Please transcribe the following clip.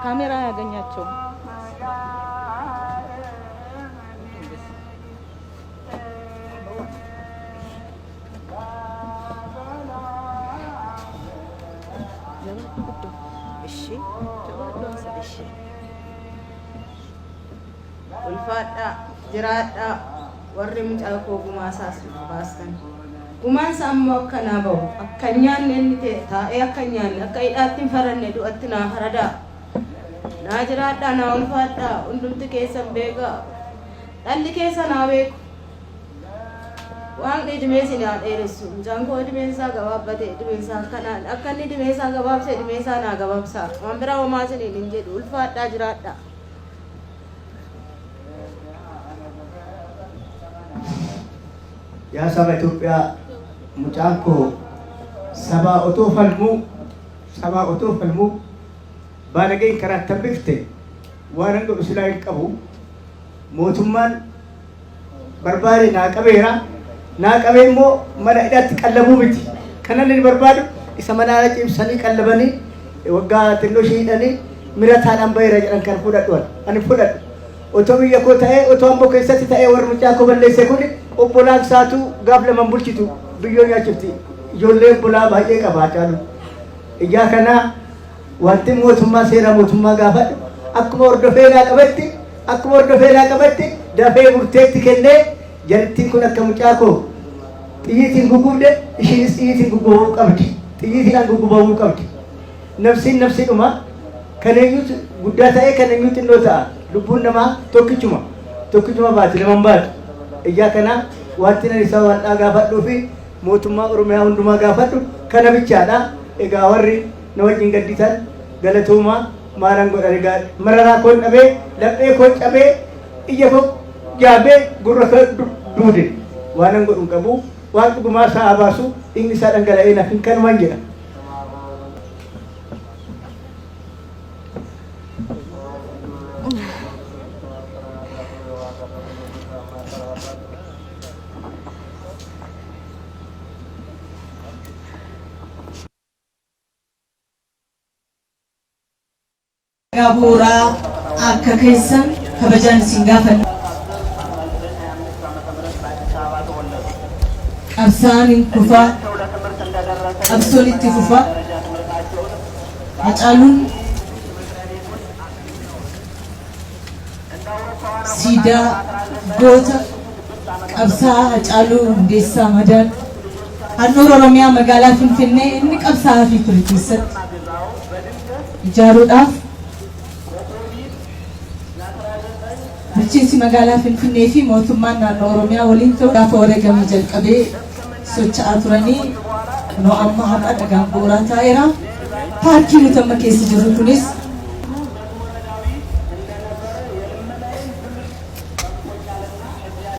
ካሜራ አያገኛቸውም። Ulfaadhaa, jiraadhaa, warri mucaa koo gumaa isaas naa baastan. Gumaan isaa immoo akka naa bahu, akka hin nyaanne inni ta'e taa'ee akka hin nyaanne, akka hidhaatti hin faranne du'atti naa faradaa. Naa jiraadhaa, naa ulfaadhaa, hundumti keessan beekaa. Dhalli keessan haa beeku. Waaqni idimee isin haa dheeressu. Mucaan koo idimeen isaa gabaabbate, idimeen isaa akkanaan akka inni idimee isaa gabaabse idimee isaa naa gabaabsaa. Waan biraa homaa isiniin hin jedhu. Ulfaadhaa, jiraadhaa. Yaa saba Itoophiyaa, mucaan koo sabaa otoo falmuu, sabaa otoo falmuu baalageen karaatti hambifte. Waan an godhu silaa hin qabu. Mootummaan barbaade naa qabeera. Naa qabee immoo mana hidhaatti qallabuu miti. Kanan inni barbaadu isa mana haala cimsanii qallabanii waggaa xinnoo ishee hidhanii mirataadhaan baheera jedhan kan fudhadhu ani. Ani fudhadhu. Otoo biyya koo ta'ee, otoo Amboo keessatti ta'ee, warri mucaa koo balleesse kun obbolaan isaatu gaaf laman bulchitu biyyoo nyaachifti. Ijoollee obbolaa baay'ee qaba Hacaaluu. Ijaa kanaa wanti mootummaa seera mootummaa gaafadhu, akkuma hordofee naa qabetti, akkuma hordofee naa qabetti dafee murteetti kennee jarittiin kun akka mucaa koo xiyyiitiin gugubde ishiinis xiyyiitiin gugubamuu qabdi. Xiyyiitiidhaan gugubamuu qabdi. Nafsiin nafsiidhuma, kan eenyutu guddaa ta'ee kan eenyu xinnoo ta'a? Lubbuun namaa tokkichuma. Tokkichuma baati, lama hin baatu. Ijaa kana wanti nan isa wal'aa gaafadhuu fi mootummaa Oromiyaa hundumaa gaafadhu kana bichaadha. Egaa warri na wajjin gadditan galatoomaa. Maalan godhan egaa? Mararaa koon dhabee, laphee koon cabee, ija koo jaamee, gurra koo duude. Waanan godhu hin qabu. Waan dhugumaa isaa haa baasu, dhiigni isaa dhangala'ee naaf hin kanumaan jedha. Dhagaa bu'uuraa akka keessan kabajaan isin gaafanna. Qabsaa'aan hin kufa, qabsoon itti fufa. Hacaaluun siidaa goota qabsaa'aa Hacaaluu Hundeessaa Madaan handhuura Oromiyaa magaalaa Finfinnee inni qabsaa'aa fi ture keessatti ijaaruudhaaf bulchiinsi magaalaa Finfinnee fi mootummaan naannoo Oromiyaa waliin ta'uun gaafa wareegamee jalqabee socho'aa turanii kunoo amma har'a dhagaan bu'uuraa taa'eera. Paarkii nuti amma keessa jirru kunis